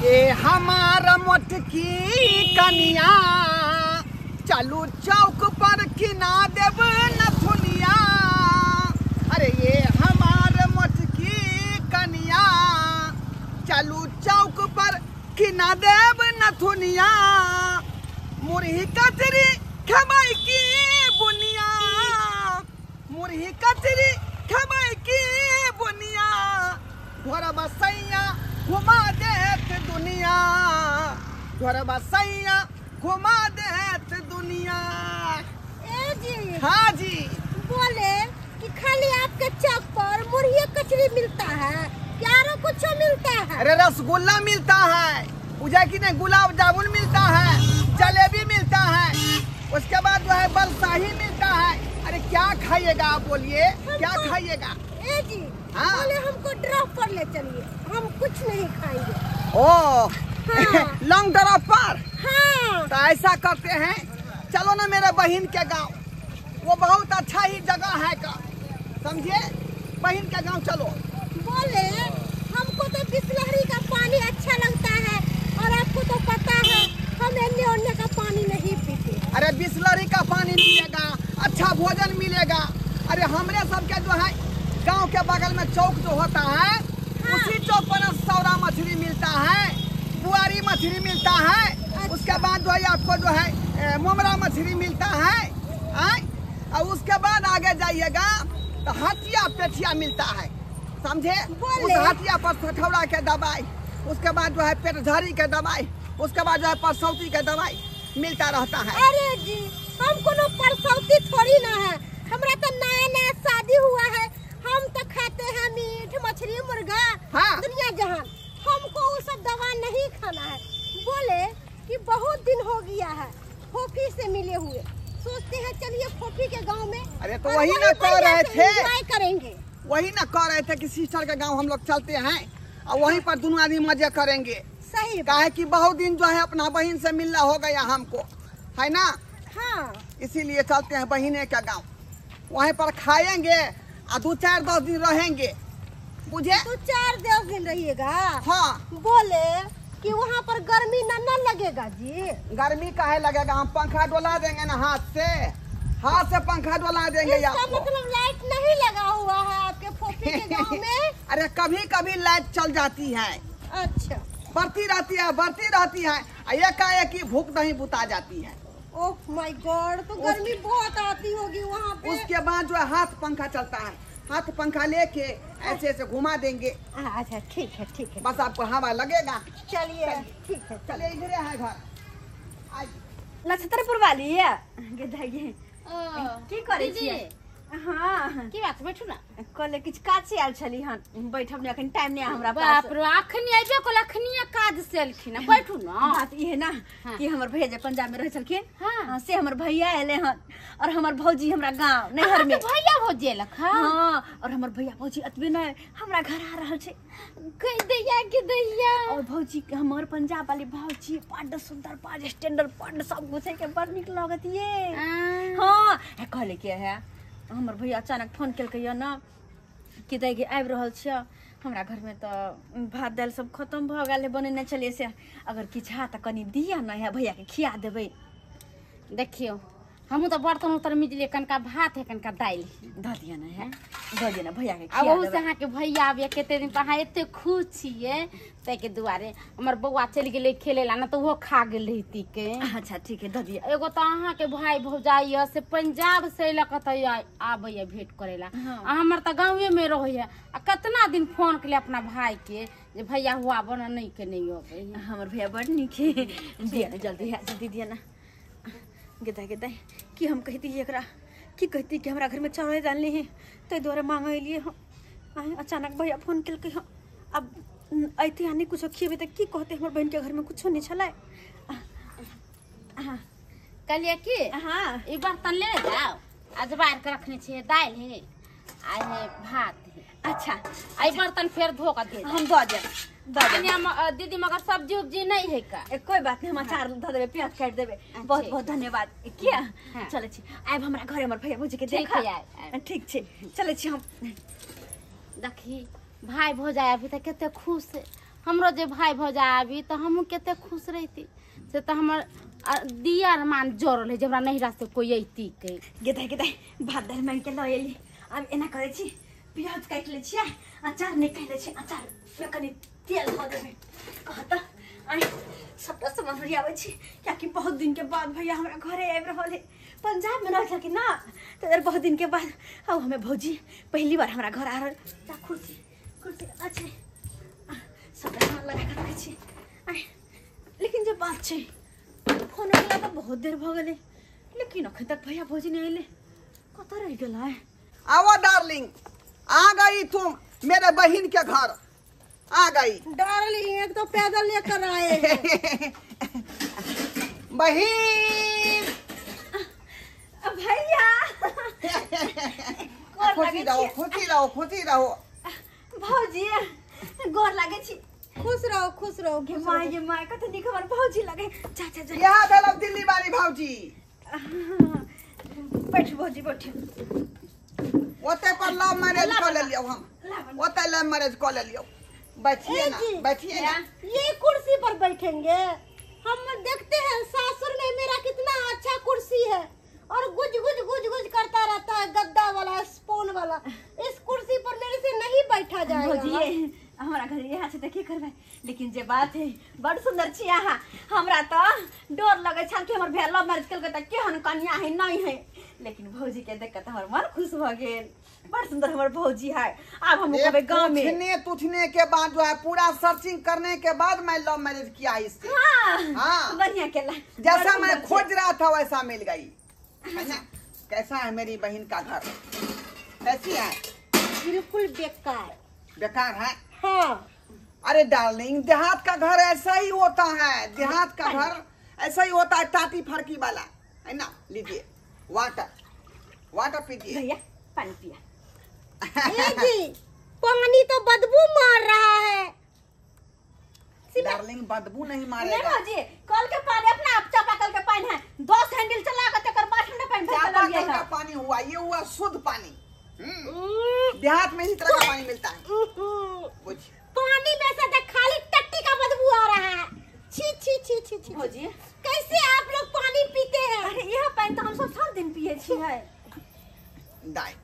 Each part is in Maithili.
ए हमारा मोटकी कनिया चलू चौक पर किना देब नथुनिया। अरे ये हमार मोटकी कनिया चलू चौक पर किना देब नथुनिया। मुरही कचरी खेबै की बुनिया, मुरही कचरी खेबै की बुनिया। घोरबा सैया घुमा देत दुनिया, घोरबा सैया घुमा देत दुनिया। ए जी। हाँ जी। बोले कि खाली आपके चौक पर मुरही कचरी मिलता है, प्यारो कुछ मिलता है? अरे रसगुल्ला मिलता है, पूजा की नहीं, गुलाब जामुन मिलता है, जलेबी मिलता है, उसके बाद जो है बलसाही मिलता है। अरे क्या खाइएगा आप बोलिए, क्या खाइएगा? ए जी। हाँ। बोले हमको ड्रॉप पर ले चलिए, हम कुछ नहीं खाएंगे। ओ हाँ। लॉन्ग ड्रॉप पर। हाँ। तो ऐसा करते हैं, चलो ना मेरे बहन के गांव, वो बहुत अच्छा ही जगह है का, समझिए, बहन के गांव चलो। बोले हमको तो बिसलहरी का पानी अच्छा लगता है और आपको तो पता है हम अन्य अन्य का पानी नहीं पीते। अरे बिसलरी का पानी मिलेगा, अच्छा भोजन मिलेगा। अरे हमरे सबके जो है गांव के बगल में चौक जो होता है, हाँ। उसी चौक पर सौरा मछली मिलता है, बुआरी मछली मिलता है। अच्छा। उसके बाद जो है आपको जो है मोमरा मछली मिलता है, और उसके बाद आगे जाइएगा तो हथिया पेठिया मिलता है, समझे? उस हथिया पर सठौरा के दवाई, उसके बाद जो है पेटझड़ी के दवाई, उसके बाद जो है परसौती के दवाई मिलता रहता है। अरे जी हम कोनो परसौती थोड़ी ना है, हमरा तो नया नया शादी हुआ है, हम तो खाते हैं मीट मछली मुर्गा। हाँ। दुनिया जहान, हमको वो सब दवा नहीं खाना है। बोले कि बहुत दिन हो गया है फोफी से मिले हुए, सोचते हैं चलिए फोफी के गांव में। अरे तो वही ना कह रहे थे, करेंगे वही ना कह रहे थे कि सिस्टर के गाँव हम लोग चलते हैं और वहीं पर दोनों आदमी मजे करेंगे। सही काहे कि बहुत दिन जो है अपना बहन से मिलना हो गया हमको, है ना? हाँ। इसीलिए चलते हैं बहिने के गांव, वहीं पर खाएंगे और 2-4-10 दिन रहेंगे, बुझे? 2-4-10 दिन रहिएगा। हाँ। बोले कि वहाँ पर गर्मी न न लगेगा जी? गर्मी काहे लगेगा, हम पंखा डोला देंगे ना, हाथ से, हाथ से पंखा डोला देंगे। इसका मतलब लाइट नहीं लगा हुआ है आपके फोफी के गाँव में? अरे कभी कभी लाइट चल जाती है। अच्छा। बढ़ती रहती है, बढ़ती रहती है, एकाएक ही भूख नहीं बुता जाती है। ओह my God, तो गर्मी बहुत आती होगी वहाँ पे। उसके बाद जो है हाथ पंखा चलता है, हाथ पंखा लेके ऐसे ऐसे घुमा देंगे। अच्छा ठीक है, ठीक है, बस आपको हवा लगेगा। चलिए ठीक है, चलिए इधर है घर। नक्षत्रपुर वाली है की करै छियै? हाँ। की बात, बैठू ना। कहले किछु काज से आयल छली हन, बैठब ने अखन टाइम नहीं हमरा पास। बाप रे, अखनी आइबे कल, अखनी काज से एलखिन, बैठू ना। बात ई है ना। हाँ। कि हमर भैया जे पंजाब में रहै छलखिन। हाँ। हाँ, से हमर भैया एले हन और हमर भौजी हमरा गांव नैहर में। भैया भौजी एलक? हाँ। और हमर भैया भौजी एतबे नै हमरा घर आ रहल छै। कह दैया के दैया। और भौजी हमर पंजाब वाली भौजी बड्ड सुंदर, बड्ड स्टैंडर्ड, बड्ड सब कुछ के बड़ नीक लगत ये। हाँ। कहले के है हमर भैया अचानक फोन केलकै यऽ न कि दै आबि रहल छियै, हमरा घरमे तऽ भात दालि सब खत्म भऽ गेल है, बनेने छलियै से, अगर किछु है तऽ कनि दिअ न, है भैयाके खिया देबै। देखियौ हमहूँ तऽ बर्तन उर्तन मिजलियै, कनिका भात है कनिका दालि दऽ दिअ न, है दऽ दिअ न भैयाके आ खिया ओहू से देबै। अहाँके भैया आबैया कते दिन पर, अहाँ एते खुश छियै ताहिके दुआरे। हमर बौआ चलि गेलै खेलै ला, ना तऽ ओहो खा गेल रहिती के। अच्छा ठीक है, दऽ दिअ। एगो तऽ अहाँके भाई भौजाई यऽ से पंजाब से अयलक तऽ आबैया भेंट करै ला, आ हमर तऽ गाँवे में रहैया। आ कतना दिन फोन केलियै अपना भाई के जे भैया हुआ बना, नहीं के नहीं अबै। हमर भैया बड़ नीक है, दिअ न जल्दी, है जल्दी दिअ न। गेदा गेदा की हम कहती एकरा, की कहती कि हमरा घर में चावल दाल नहीं है ताहि दुआरे मांगे एलियै हम। आइ अचानक भैया फोन केलकै हँ, अब अयतै आ नहि कुछो खिएबै तऽ की कहतै, हमर बहिनके घरमे कुछो नहि छलै। हाँ। कहलियै की हाँ। ई बर्तन ले जाओ, अजबार के रखने छियै, दालि है आ हे भात है। अच्छा। आ ई बर्तन फेर धो के दे। हम दऽ देब, दऽ देब। दीदी मगर सब्जी उब्जी नहीं है का? कोई बात नहीं, हम अचार धऽ देबै, प्याज काटि देबै। बहुत बहुत धन्यवाद। किया चलै छी, आबि हमरा घरे हमर भैया भौजी के ठीक देखा। है। ठीक छै, चलै छी हम। देखी भाई भौजाई अभी तक कते खुश है, हमरो जे भाई भौजा आबी तो हमहूँ कते खुश रहती। से तो हमर दिया मान जरल है जे हमरा नहिरा से कोई अयती के। गेदाइ गेदाइ भात दालि मांगि के लऽ एली। आब एना करै छी, प्याज काटि लै छियै, अचार निकालि लै छी, अचार मे कनि तेल धऽ देबै। कहत आइ सबटा सामान ओरियाबै छी, कियाकि बहुत दिन के बाद भैया हमरा घरे आबि रहल है। पंजाब में रहै छलखिन ना, तऽ बहुत दिन के बाद आउ हमें भौजी पहली बार हमरा घर आ रहल। ता कुर्सी कुर्सी अच्छा सबटा सामान लगा कऽ रखै छी। आइ लेकिन जे बात छै, फोन केला तऽ बहुत देर भऽ गेलै, लेकिन अखन तक भैया भौजी नहि अयलै, कतऽ रहि गेलै? आओ डार्लिंग, आ गई तुम मेरे बहन के घर आ गई। डार्लिंग एक तो पैदल लेकर आए हैं। बहन भैया खुशी रहो, खुशी रहो, खुशी रहो। भौजी गोर लागे छी। खुश रहो, खुश रहो। गे my, गे my, कते नीक हमर भौजी लगे। चाचा जा यहाँ भेलौ दिल्ली वाली भौजी। बैठ भौजी बैठ। ओते पर लव मैरिज कऽ लेलियौ हम, ओते लव मैरिज कऽ लेलियौ। बैठिए ना, बैठिए ना। ये कुर्सी पर बैठेंगे हम। देखते हैं सासुर में मेरा कितना अच्छा कुर्सी है और गुज गुज गुज गुज करता रहता है, गद्दा वाला स्पून वाला। इस कुर्सी पर मेरे से नहीं बैठा जाएगा। भौजी हमरा घर यहाँ से त की करबै, लेकिन जे बात है बड़ सुंदर छी अहाँ। हमरा त डर लगै छल कि हमर भैया लव मैरिज केलकै त केहन कन्या है नहीं है, लेकिन भौजी के देख के त हमर मन खुश भ गेल। बड़ सुंदर हमर भौजी है। आब हम कहबै गांव में पूछने तुछने के बाद जो है पूरा सर्चिंग करने के बाद मैं लव मैरिज किया इससे। हाँ, हाँ। बढ़िया केला, जैसा मैं खोज रहा था वैसा मिल गई है ना। कैसा है मेरी बहन का घर, कैसी है? बिल्कुल बेकार। बेकार है? हाँ। अरे डार्लिंग, देहात का घर ऐसा ही होता है, देहात का घर ऐसा ही होता है, टाटी फरकी वाला है ना। लीजिए वाटर, वाटर पीजिए भैया, पानी पिया। जी पानी तो बदबू मार रहा है। डार्लिंग बदबू नहीं मारेगा। नहीं भौजी, कल के पानी अपना आप चापाकल के पानी है, 10 हैंडल चला के तकर बाद ठंडा पानी भर के चापाकल का पानी हुआ, ये हुआ शुद्ध पानी। देहात में इसी तरह का पानी मिलता है। पानी में से तो खाली टट्टी का बदबू आ रहा है। छी छी छी छी छी। भौजी कैसे आप लोग पानी पीते हैं? अरे यह पानी तो हम सब सब दिन पिए छी है। दाई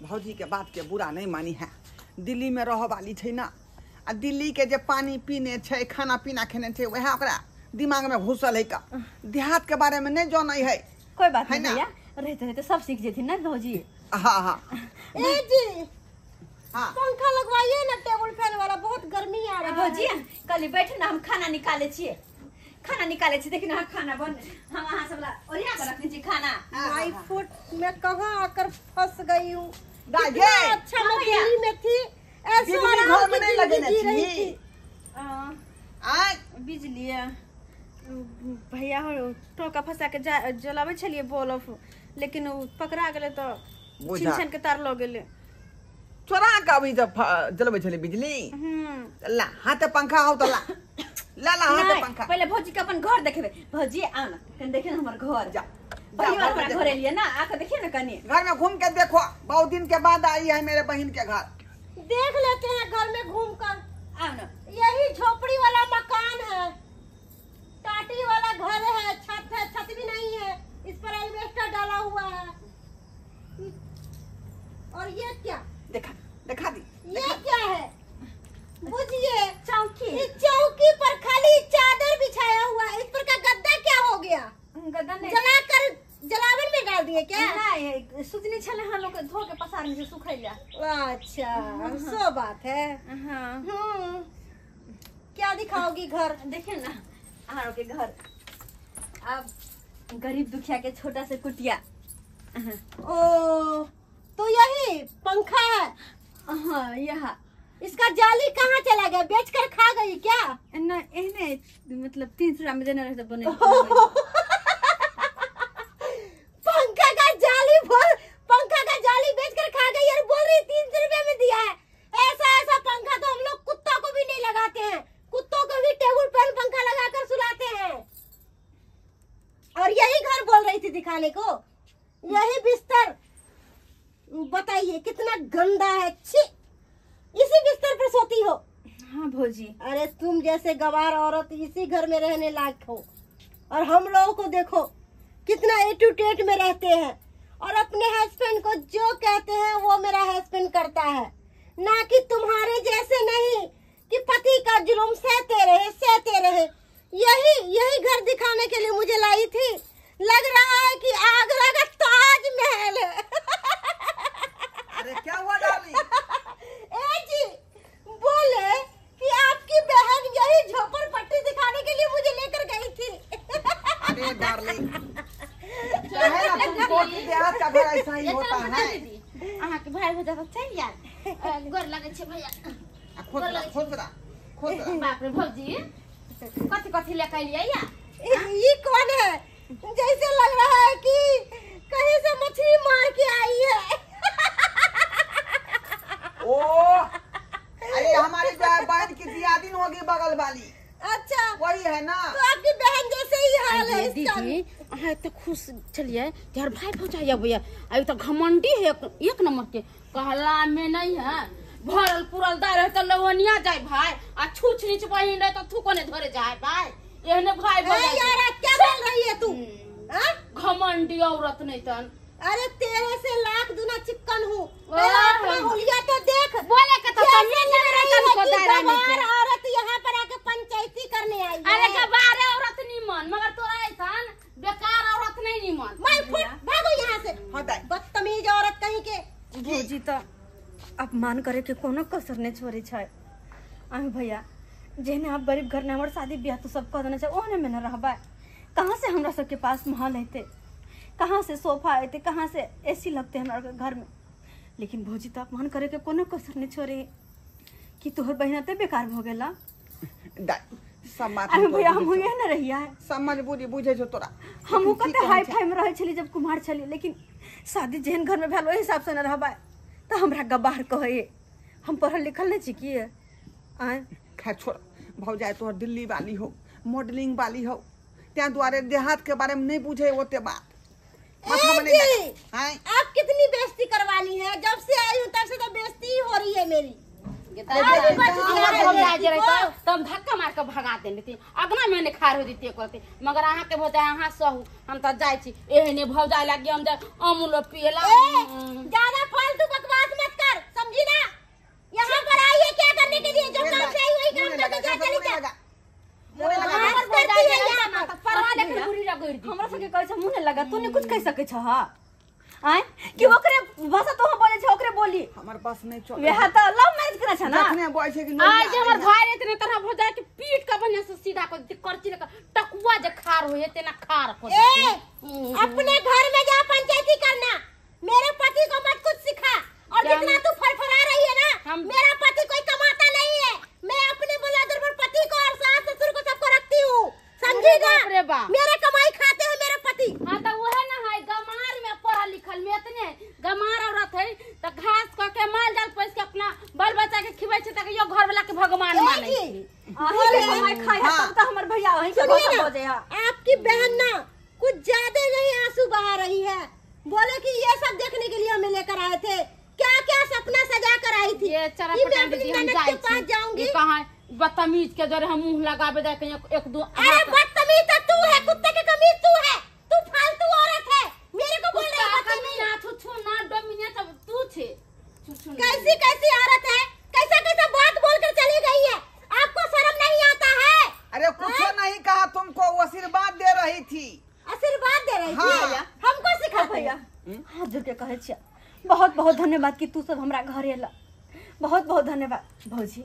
भौजी के बात के बुरा नहीं मानी है, दिल्ली में रह वाली छै ना, आ दिल्ली के जे पानी पीने छै, खाना पीना खेने छै, वएह ओकरा दिमाग में घुसल है का। देहात के बारे में नहीं जानै है। कोई बात नहीं भैया, रहते रहते सब सीख जेथिन ना भौजी। हाँ हाँ। ए जी हाँ, पंखा लगवाइए ना टेबल फैन वाला, बहुत गर्मी आ रहा है। भौजी कल बैठ ना, हम खाना निकाले छियै, खाना निकाले छियै। देखिन अहाँ खाना बन, हम अहाँ सब ला ओरिया के रखने छी खाना। My foot में कहाँ आकर फंस गई हूँ। अच्छा मैं दिल्ली में थी, ऐसे आराम घर में नहीं लगेने जी रही थी। बिजली भैया हो टोका फंसा के जलाबै छलियै बल्ब, लेकिन ओ पकड़ा गेलै तऽ छीन छान के तार लऽ गेलै। चोरा के अभी जब जलबै छलियै बिजली। ला हाथे पंखा हो त ला ला ला हाथे पंखा। पहिले भौजी के अपन घर देखेबै। भौजी आउ ना कनि देखियौ न हमर घर। जा पहली बार हमरा घर एलियै ना, आके देखियौ ना कनि घर में घूम के देखो। बहुत दिन के बाद आई है मेरे बहन के घर। देख लेते हैं घर में घूम कर। आउ ना, यही झोपड़ी वाला मकान है, टाटी वाला घर है, छत है, छत भी नहीं है, इस पर एल्बेस्टर डाला हुआ है। और ये क्या देखा, देखा दी, ये क्या है बुझिए? चौकी। इस चौकी पर खाली चादर बिछाया हुआ है, इस पर का गद्दा क्या हो गया? गद्दा नहीं, जलाकर जलावन में डाल दिए क्या? नहीं, सुजनी छले हम लोग धो के पसारने से सुखैला। अच्छा सो बात है। हाँ। क्या दिखाओगी घर? देखिए ना अहाँ के घर, अब गरीब दुखिया के छोटा से कुटिया। ओ तो यही पंखा है? हाँ यह। इसका जाली कहाँ चला गया? बेच कर खा गई क्या? ना एहने मतलब 300 में देने रहते बने। पंखा का जाली बोल, पंखा का जाली बेच कर खा गई और बोल रही 300 रुपए में दिया है। ऐसा ऐसा पंखा तो हम लोग कुत्ता को भी नहीं लगाते हैं, कुत्तों को भी टेबल पर पंखा लगाकर सुलाते हैं। और यही घर बोल रही थी दिखाने को, यही बिस्तर। बताइए कितना गंदा है, छी। इसी बिस्तर पर सोती हो? हाँ भौजी। अरे तुम जैसे गवार औरत इसी घर में रहने लायक हो, और हम लोगों को देखो कितना ए टू टेट में रहते हैं, और अपने हस्बैंड को जो कहते हैं वो मेरा हस्बैंड करता है, ना कि तुम्हारे जैसे नहीं कि पति का जुल्म सहते रहे सहते रहे। यही यही घर दिखाने के लिए मुझे लाई थी, लग रहा है कि आगरा का ताजमहल है। अरे क्या हुआ डार्लिंग? ए जी बोले कि आपकी बहन यही झोपड़पट्टी दिखाने के लिए मुझे लेकर गई थी। अरे डार्लिंग तुमको कि देहात का घर ऐसा ही होता है। अहाँ के भाई भौजा सब चलि आयल, गोर लगै छै भैया। खुश रह खुश रह खुश रह। बाप रे भौजी कथी कथी लेके अलियै या? ये कौन है? जैसे लग रहा है कि कहीं से मछली मार के आई है। ओ अरे हमारी बहन की दियादिन होगी बगल वाली। अच्छा वही है ना, तो आपकी बहन जैसे ही हाल है इसका। दीदी अहाँ एते खुश छलियै कि हर भाई भौजाई अबैया, अभी तो घमंडी है एक नंबर के, कहला में नहीं है भरल पुरल दाय रहे तो लवनिया जाय भाई, आ छूछ नीच बहिन रहे तो थूको ने धरे जाय भाई, एहने भाई भौजाई। यार क्या बोल रही है तू? घमंडी औरत नहीं तन। अरे तेरे से लाख दुना चिकन हूँ, अपना हुलिया तो देख। बोले के तो तमीज नहीं रहे को दायरा में। औरत यहाँ पर आके पंचायती करने आई है। अरे गबारे औरत निमन, मगर तोरा ऐसन बेकार औरत नहीं निमन। मैं फुट भागो यहाँ से, बदतमीज औरत कहीं के। भौजी तो अपमान करे के कोनो कसर नहीं छोड़े छै। अहाँ भैया जेहने आप गरीब घर ने हमर शादी ब्याह तो सब कह देने छै, ओहने में न रहबै। कहाँ से हमरा सबके पास महल हेतै, कहाँ से सोफा एते, कहाँ से एसी लगते हमरा घर में। लेकिन भौजी तो अपमान करे के कोनो कसर नहीं छोड़े कि तोहर बहिना ते बेकार भ गेला। सब बात अरे भैया हम हुए न रहिया है, सब मजबूरी बुझे छो तोरा। हमहू कते हाई फाई में रहै छली जब कुमार छली, लेकिन शादी जेहन घर में भेल ओहि हिसाब से न रहबै त हमरा गबार कहै। हम पढ़ल लिखल नहीं छी की? आय खैर छोड़ भौजाई, तोहर दिल्ली वाली हो, मॉडलिंग वाली हो, त्या दुआरे देहात के बारे में नहीं बुझे ओते बात। जी, आप कितनी बेइज्जती करवानी है, जब से आई हूँ तब से तो बेइज्जती ही हो रही है मेरी। तब धक्का मार के भगा देने थी, अगना में खार हो देती करते, मगर अहाँ के भौजाई अहाँ सहू, हम तो जाय छी। एहने भौजाई लागी हम जाय अमूल पियला। ज्यादा फालतू बकवास मत कर, समझी ना? यहाँ पर आई है क्या करने के लिए? जो काम से आई वही काम करके जा, चली जा। हमरा सबके कहै छै मुँह नहि लगा, तू नहीं कुछ कह सकै छ। हां आय कि ओकरे भाषा तो हम बोले छै ओकरे बोली, हमर बस नहीं चले। वएह त लव मैरिज करै छै ना। जखने बोले छै कि आज हमर भाई इतने तरह भौजाई के पीट के बढ़िया से सीधा कर करची लेके टकुआ जे खार होय तेना खार कर। ए अपने घर में जा पंचायती करना, मेरे पति को मत कुछ सिखा। और जितना तू फड़फड़ा रही है ना, मेरा पति कोई कमाता नहीं है, मैं अपने बलादुर पर पति को और सास ससुर को सबको रखती हूँ, समझेगा? मेरे कमाई खाते हैं मेरे पति। हाँ तो वह ना है गमार में पढ़ल लिखल में इतने गमार औरत है तो घास क के माल जाल पैस के अपना बाल बच्चा के खिबै छै त यो घर वाला के भगवान मानै छै। अहीं के कमाई खाय है तब त हमर भैया अहीं के भरोसा हो जाय है। आपकी बहन ना कुछ ज्यादा नहीं आंसू बहा रही है, बोले कि ये सब देखने के लिए हमें लेकर आए थे, क्या क्या सपना सजा कर आई थी। ये मैं अपनी ननद के पास जाऊंगी। कहां बदतमीज के जरे हम मुंह लगाबे जाय के एक दो। अरे बदतमीज तो तू है, कुत्ते के कमीज तू है, तू फालतू औरत है, मेरे को बोल रही है बदतमीज। ना छुछु ना डोमिनिया तब तू छे छुछु। कैसी कैसी औरत है, कैसा कैसा बात बोलकर चली गई है, आपको शर्म नहीं आता है? अरे कुछ नहीं कहा तुमको, वो आशीर्वाद दे रही थी। आशीर्वाद दे रही थी हमको सिखा भैया। हाथ जोड़ के कहै छियै बहुत बहुत धन्यवाद कि तू सब हमरा घर एला, बहुत बहुत धन्यवाद। भौजी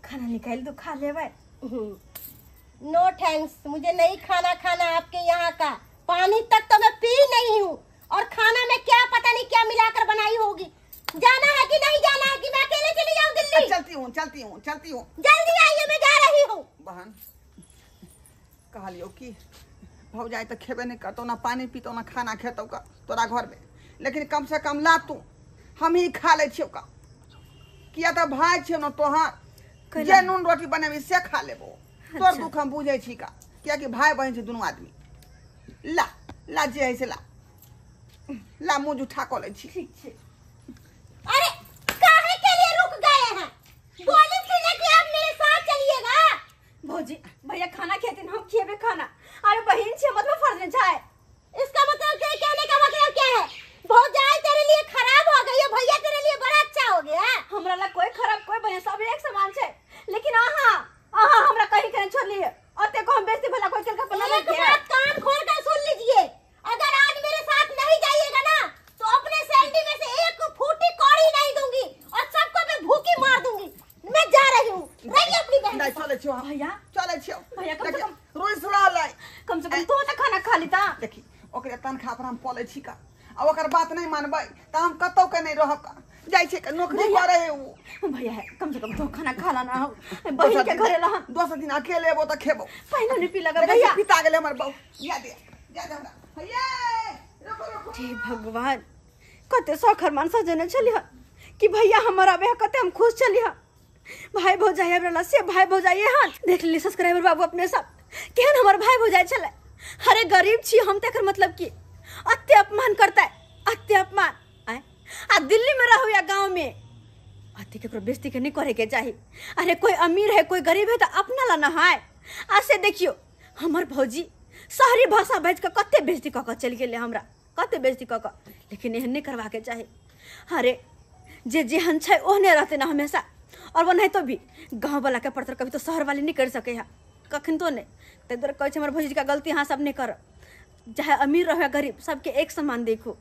खाना निकाल दो, खा लेबै। नो thanks, मुझे नहीं खाना खाना आपके यहाँ का, पानी तक तो मैं पी नहीं हूँ, और खाना में क्या पता नहीं क्या मिलाकर बनाई होगी। जाना है कि नहीं जाना है कि मैं अकेले चली जाऊँ दिल्ली? चलती हूँ चलती हूँ चलती हूँ, जल्दी आइए, मैं जा रही हूँ। बहन कहलियो कि भौजाई तो खेबे नहीं करतो, ना पानी पीतो ना खाना खेतो का तोरा घर में, लेकिन कम से कम ला तू, हम ही खा ले छियो का, किया तो भाई छियो ना तोहार, जे नून रोटी बनेबी से खा लेबो। तोर दुख हम बुझै छी का, कियाकि भाई बहन छै दुनू आदमी। ला ला जे है से ला ला, मुँह जुठा कऽ लै छी। ठीक छै। अरे काहे के लिए रुक गए हैं? बोली थी ना कि आप मेरे भौजी भैया खाना खेतिन हम खिएबे खाना। अरे बहिन छे मतलब फर्ज नहीं छाए। इसका मतलब क्या, कहने का मतलब क्या है? भौजाई तेरे लिए खराब हो गई है, भैया तेरे लिए बड़ा अच्छा हो गया है। हमरा ला कोई खराब कोई बढ़िया सब एक समान छे, लेकिन आहा आहा हमरा कहीं कहीं छोड़ लिए और ते को हम बेइज्जती भला कोई के बना एक बात कान खोल कर सुन लीजिए, अगर आज मेरे साथ नहीं जाइएगा ना तो अपने सैलरी में से एक फूटी कौड़ी नहीं दूंगी और सबको मैं भूखी मार दूंगी। मैं जा रही हूँ, रहिए अपनी बहन। नहीं चले छियो भैया, चले छियो भैया, कम से कम रोज सुना लाई, कम से कम तो त खाना खा लेता। देखी ओकरे तनखा पर हम पले छी का, आ ओकर बात नहीं मानबै त हम कतौ के नहीं रहब का, जाय छै का नौकरी करे उ। भैया है कम से कम तो खाना खा लाना हो, बहिन के घरे ला दोसर दिन अकेले एबो त खेबो। पहिना नहीं पी लगा भैया, पिता गेले हमर बहु। या दे जा दे हमरा भैया, रुको रुको। हे भगवान कते सखर मान सजने छली कि भैया हमर आबे, कते हम खुश छली। भाई भौजाई हमरा से भाई भौजाई हन देख ली सब्सक्राइबर बाबू अपने सब केहन हमर भाई भौजाई छले। अरे गरीब छी हम तकर मतलब की अत्य अपमान करता है, अत्य अपमान। आए आ दिल्ली में रहो या गांव में अति केकरो बेइज्जती के नहीं करे के चाही। अरे कोई अमीर है कोई गरीब है तो अपना ला ना है। आ से देखियो हमर भौजी शहरी भाषा बाजि के कते बेइज्जती कऽ के चलि गेलै हमरा, कते बेइज्जती कऽ के, लेकिन एहन नहीं करवा के चाही। अरे जे जेहन छै ओहने रहते ना हमेशा, और वो नहीं तो भी गाँव वाला के पड़तर कभी तो शहर वाले नहीं कर सके है कखन तो नहीं। ताहि दुआरे कहै छै हमर भौजी का गलती अहाँ सब नहीं कर, चाहे अमीर रहो या गरीब सबके एक समान देखो।